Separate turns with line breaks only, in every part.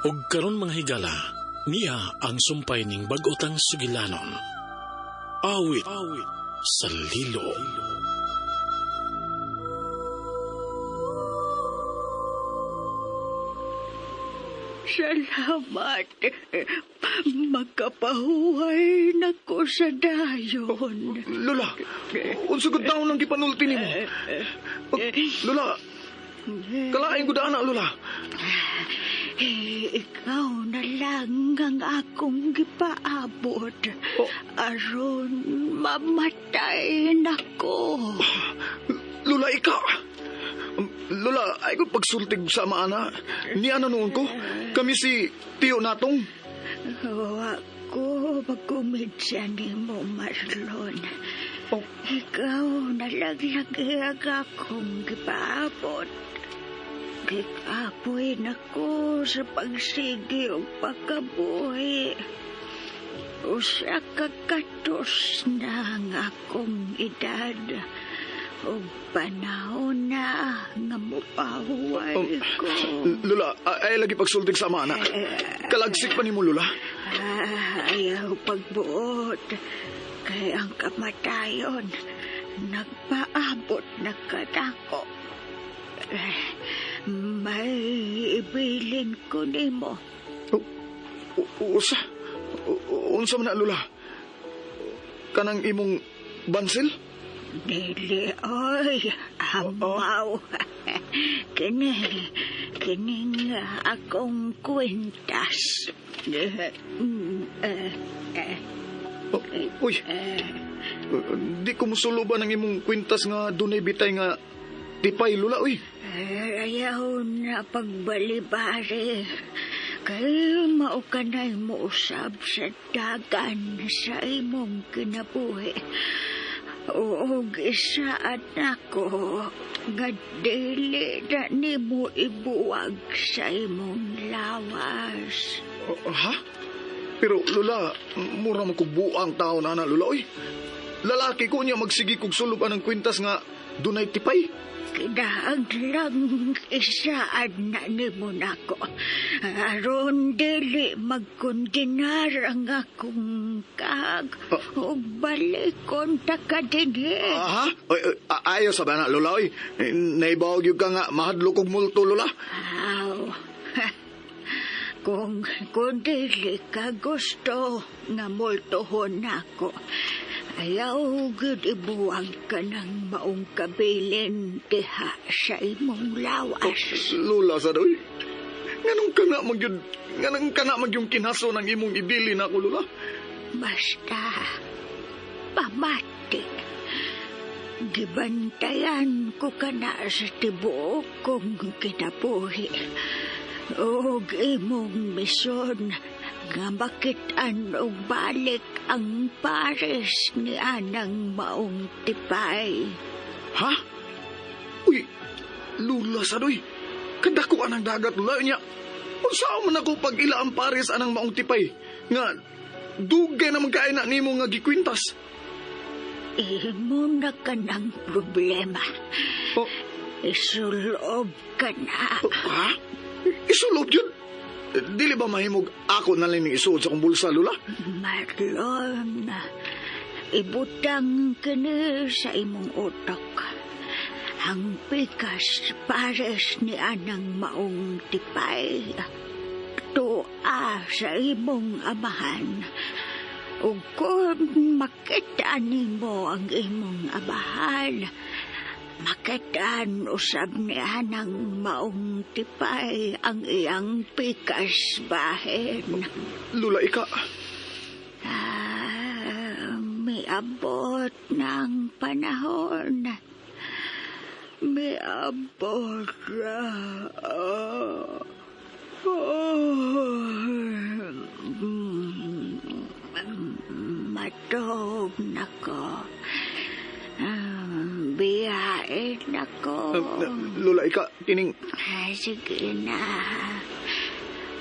Og karon, mga higala, niya ang sumpay ning bag-otang sugilanon. Awit sa Lilo.
Salamat. Makapahuway na ko sa dayon.
Lola, unsa gud taon ang gipanulti nimo? Oh, Lola, kalain ko daan na, Lola.
Eh, ikaw na lang ang akong gipaabot.
Oh.
Aron mamatay na ko.
Lola, ikaw. Lola, ay ko pagsultig sa maana. Niya na noon ko. Kami si Tio Natong.
Wa ko magkumidya nimo, Marlon.
Oh.
Ikaw na lang lagi ang akong gipaabot. Gikapoy na ko sa pagsigi o pagkabuhi. Usa ka katos na ang akong edad. O panahon na nga mupahuway ko.
Lola, ay lagi pagsultig sa maana. Kalagsik pa nimo, Lola.
Ah, ayaw pagbuot. Kay ang kamatayon, nagpaabot na kadako. Eh, may ibilin ko nimo.
Oh, usa? Unsa man na, Lola? Kanang imong bansil?
Dili, oy, amaw. Kini, kining akong kwintas. Eh, eh, eh.
Oh, uy, di ko musulo ba ng imong kwintas nga dunay bitay nga tipay, Lola, uy.
Eh, ayaw na pagbalibari. Kay mao ka na'y mousab sa dagan sa imong kinabuhi. Og isaad nako nga dili na nimo ibuwag sa imong lawas.
Oh, ha? Pero, Lola, mura mo kog buang tao na na, Lola, uy. Lalaki ko niya magsigi kog sulob anang kwintas nga dunay tipay.
Kinahanglang isaad na nimo nako. Aron dili magkondenar ang akong kag. Ug balikon ta ka dinhi.
Aha? Oy, oy, ayaw sa ba na, Lola, oy. Eh, naibawag yun ka nga, mahadlok kog multo, Lola.
Aw. Kung dili ka gusto nga multuhon nako, ayaw gud ibuwag ka ng maong kabilin diha sa imong lawas.
Lola, sa doy. Nganong ka na magyud, nganong ka na magyung kinaso ng imong ibili na ako, Lola?
Basta, pamati. Gibantayan ko ka na sa tibuok kong kinabuhi. Og imong misyon nga makit-an og balik ang pares ni anang maong tipay.
Ha? Uy, Lola sa doy. Kadako anang dagat, Lola niya. Unsa man ako pag ila ang pares anang maong tipay? Nga, dugay naman kain na nimo nga gikwintas.
Imo na ka ng problema.
Oh,
Isulob ka na.
oh, ha? Isulob yun? Dili ba mahimog ako na lang ning isuod sa akong bulsa, Lola?
Marlon, ibutang kini sa imong utok. Ang pikas pares ni anang maong tipay. Tua sa imong amahan. Ug kung makita nimo ang imong amahan, makitaan usab ni anang maong tipay ang iyang pikas bahin.
Lola, ika.
Ah, miabot ng panahon. Miabot na. Matog na ko. Ah, biyain ako.
Lola, ika, kining.
Ay, sige na.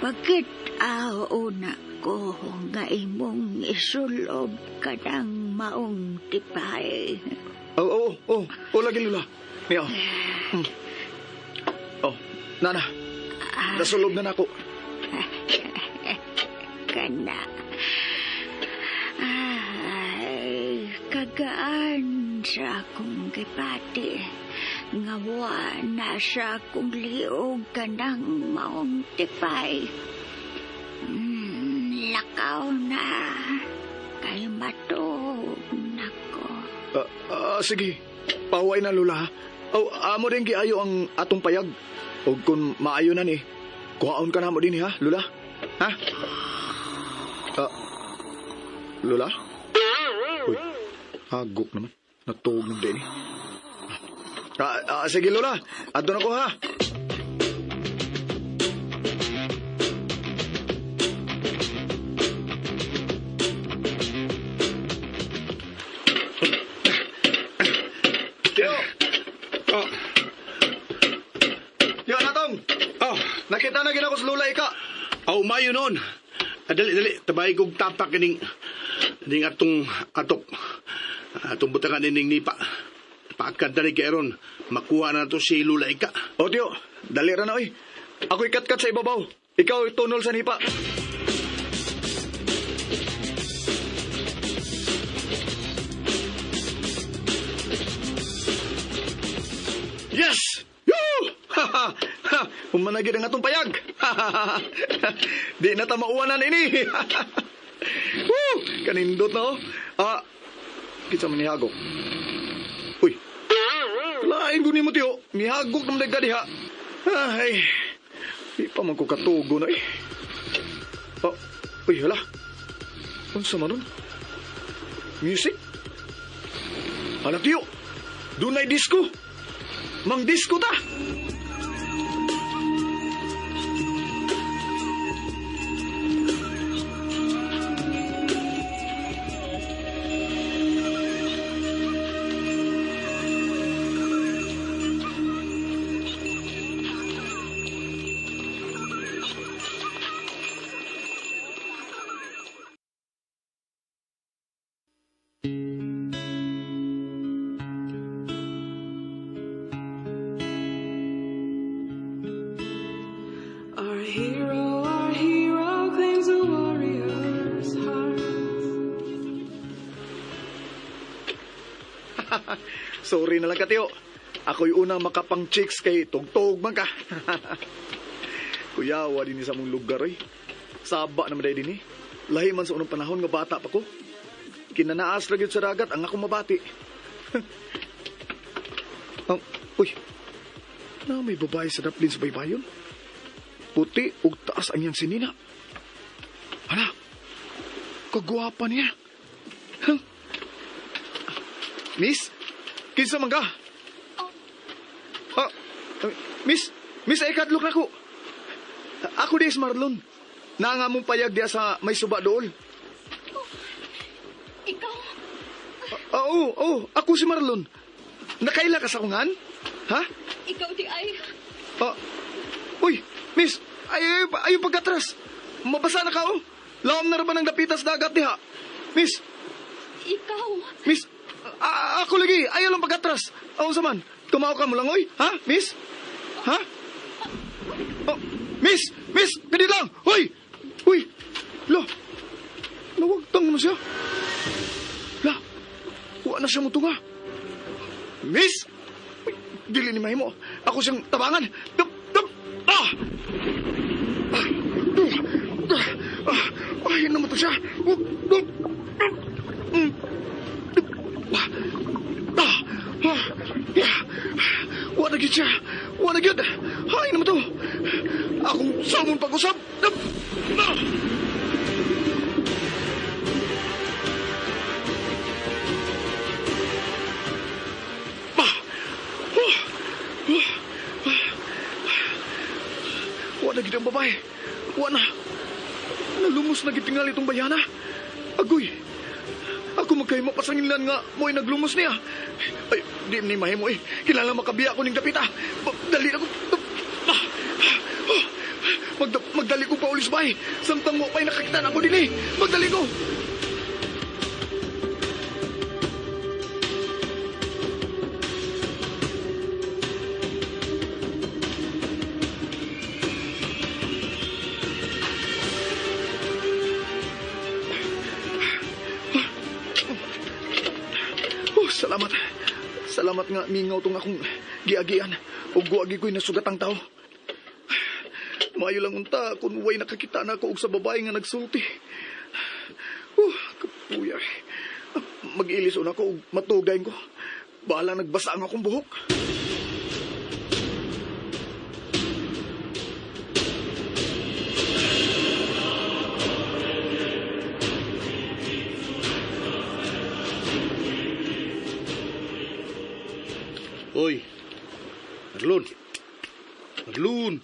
Bakit una ko nga imong isulob ka ng maong tipay?
Oo, oh, oh, lagi, Lola. Niya. Oh, nana. Nasulob na nako.
Kana. Ay, kagaan sa akong gipati. Nga wa na sa akong liog kanang maong tipay. Lakaw na. Kay matuog na ko.
Sige, paway na, Lola. Oh, amo din giayo ang atong payag. O kung maayo na ni, kuhaon ka na mo din ha, Lola? Ha? Lola? Uy, hagok naman. Natuog naman din eh. Sige, Lola. Adto na ko ha. Tio!
Oh,
Yo, natong!
oh,
Nakita na gina ko sa Lola Ika.
aw mayo noon. Dali, dali, tabay kong tapak ining ning atong atop. Atong butangan ining nipa. Paagkad na ni kay Aaron, makuha na to si Lula Ika.
O, Tio, dali ra na, oy. Ako ikat-kat sa ibabaw. Ikaw itunol sa nipa. Yes! Yoo! Ha! Humanagid ang atong payag. Di na ta mauwanan ini. Woo! Kanindot na, oh. Kitsa man nihagok. Uy. Lain ko nimo, Tiyo. Mihagok naman ka diha. Ay, di pa man ko katugo na eh. Oh, uy, hala. Unsa man nun? Music? Hala, Tiyo. Dunay disco. Mang disco ta.
Our hero claims a warrior's heart.
Sorry na lang ka, Tiyo. Ako'y unang makapang chicks kay tugtog man ka. Kuyawa din sa mong lugar, oy. Saba naman dahil din eh. Lahi man sa unang panahon nga bata pa ko. Kinanaas lagi sa dagat ang akong mabati. Oh, uy, na may babae sa daplin sa baybayon. Puti ug taas ang iyang sinina. Hala, kagwapa niya. Huh? Miss, kinsa man ka? Ah, Miss, Miss, ay kadlok na ko. Ako di is Marlon. Naa nga mong payag diya sa may suba dool.
Oh, ikaw?
Oo, oo, ako si Marlon. Nakaila ka sa kungan? Ha?
Ikaw di ay.
Uy, Miss, ay, ay, ay pagkatras. Mabasa na ka, oh. Lawom na ba ng dapitas dagat diha? Miss.
Ikaw.
Miss, ako lagi. Ayaw lang pagkatras. Ako sa man. Tumao ka mo lang, oy. Ha, Miss? Ha? Oh, Miss! Miss! Pwede lang! Hoy! Uy! Lo! Nawagtang mo siya. La! Wa na siya mutunga. Miss! Uy, dili ni mahimo. Ako siyang tabangan. Dup! Dup! Ah! Ah! Ah! Ay, naman to siya. Dup! Dup! Dup! Ah! Ah! Ah! Wa na gyud siya. Wa na gyud. Hay naman to. Akong salmon pag-usap. Dup! Ah! Ah! Oh! Oh! Ah! Wa na gyud ang babae. Wa na. Nalumos na gyud tingali itong bayana. Agoy. Ako magkahimo pasanginlan nga mo'y naglumos niya. Ay, di ni mahimo eh. Kilala makabiya ko ning dapita. Dali na ko. Ah! Oh! Magdali ko pa ulis bay. Samtang mo pa'y nakakita na ako din eh. Magdali ko. Salamat. Salamat nga mingaw tong akong giagian. Ug wa ko'y nasugatang tao. Maayo lang unta kung way nakakita na ako og sa babae nga nagsulti. Kapuya. Mag-ilis una ko ug matugay ko. Bahala nagbasa ang akong buhok.
Oy, Marlon. Marlon.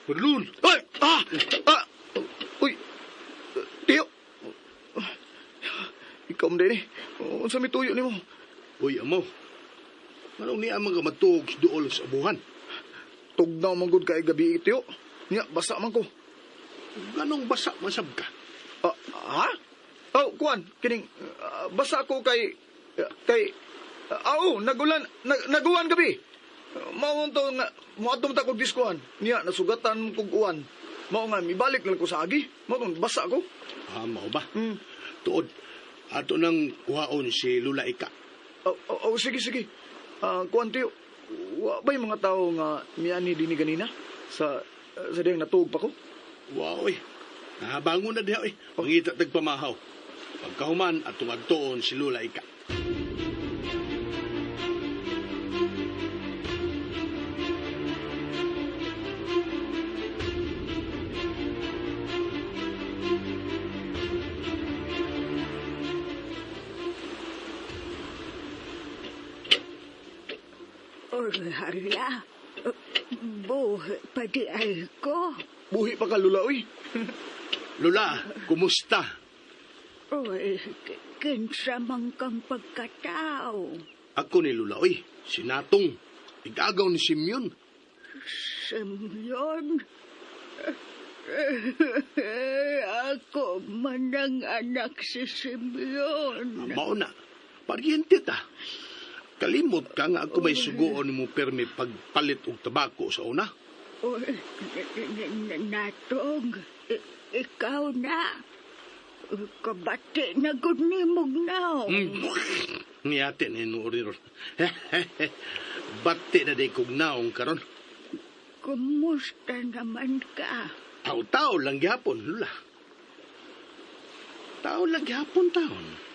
Marlon.
Ay! Ah! Ah! Uy! Tiyo! Ikaw man din eh. Unsa may tuyo nimo?
Uy, amo. Manong niya mga matuog sa duol sa abuhan.
Tugnaw man gud kay gabi tiyo. Nya basa man ko.
Ganong basa masab ka.
Ah, ha? Oh, kuan, kining basa ko kay kay oo, nagulan, naguwan gabi. Mao to nga moadto ta kog diskuan. Niya nasugatan kog uwan. Mao nga mibalik lang ko sa agi. Mao tong basa ko.
Ah, mao ba?
Hmm.
Tuod, ato nang kuhaon si Lula Ika.
Oh, oh, oh, sige sige. Ah, kuan tiyo. Wa ba'y mga tao nga miani dinhi ganina sa sa diyang natuog pa ko?
Wow, eh. Nahabangon na diha, eh. Pangita tagpamahaw. Pagkahuman, atong adtoon si Lula Ika.
Oy, hala. Buhi pa di ay ko.
Buhi pa ka Lula oy.
Lula, kumusta?
Oy, kinsa man kang pagkatao.
Ako ni Lula, oy. Sinatong. Igagaw ni Simeon.
Simeon? Ako man ang anak si Simeon.
Mao na. Paryente ta. Kalimot ka nga ako may suguon mo permi pagpalit og tabako sa una.
Oy, natong, ikaw na. Kabati na gud nimog naong.
Niyate na inuori ron. Bati na di kog naong karon.
Kumusta naman ka?
Tao-tao lang gyapon, Lula. Tao lang gyapon taon.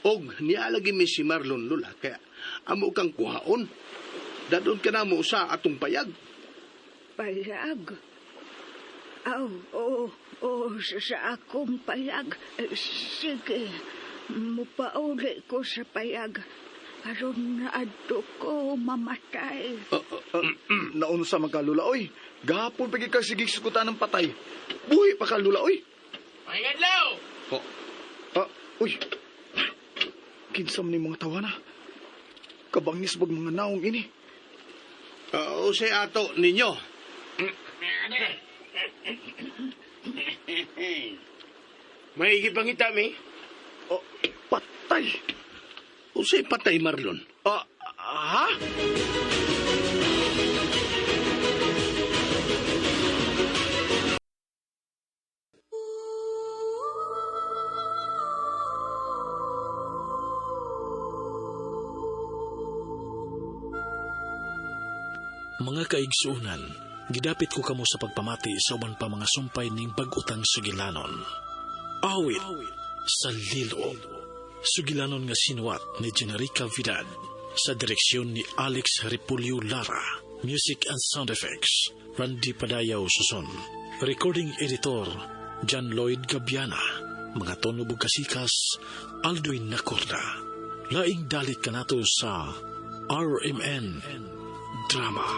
Og nialagi mi si Marlon, Lula, kaya amo kang kuhaon. Dadon ka na mo sa atong payag.
Payag? Aw, oo, oo, sa akong payag. Sige, mupauli ko sa payag. Aron na adto ko mamatay.
Naunsa man ka Lula oy. Gahapon pa gyud ka sige sukutan ng patay. Buhi pa ka Lula oy.
Pangadlaw!
Oh,
Ah, uy. Kinsa man ni mga tawana? Kabangis bag mga naong ini.
Usay ato ninyo.
May gipangita mi?
Oh, patay.
Usay patay, Marlon.
Ah, ha?
Mga kaigsuonan, gidapit ko kamo sa pagpamati sa uban pa mga sumpay ning bag-utang sugilanon. Awit sa Lilo. Sugilanon nga sinuwat ni Generica Vidad sa direksyon ni Alex Repulio Lara. Music and sound effects, Randy Padayaw Suson. Recording editor, John Lloyd Gabiana. Mga tono bugkasikas, Alduin Nacorda. Laing dalit kanato sa RMN Drama.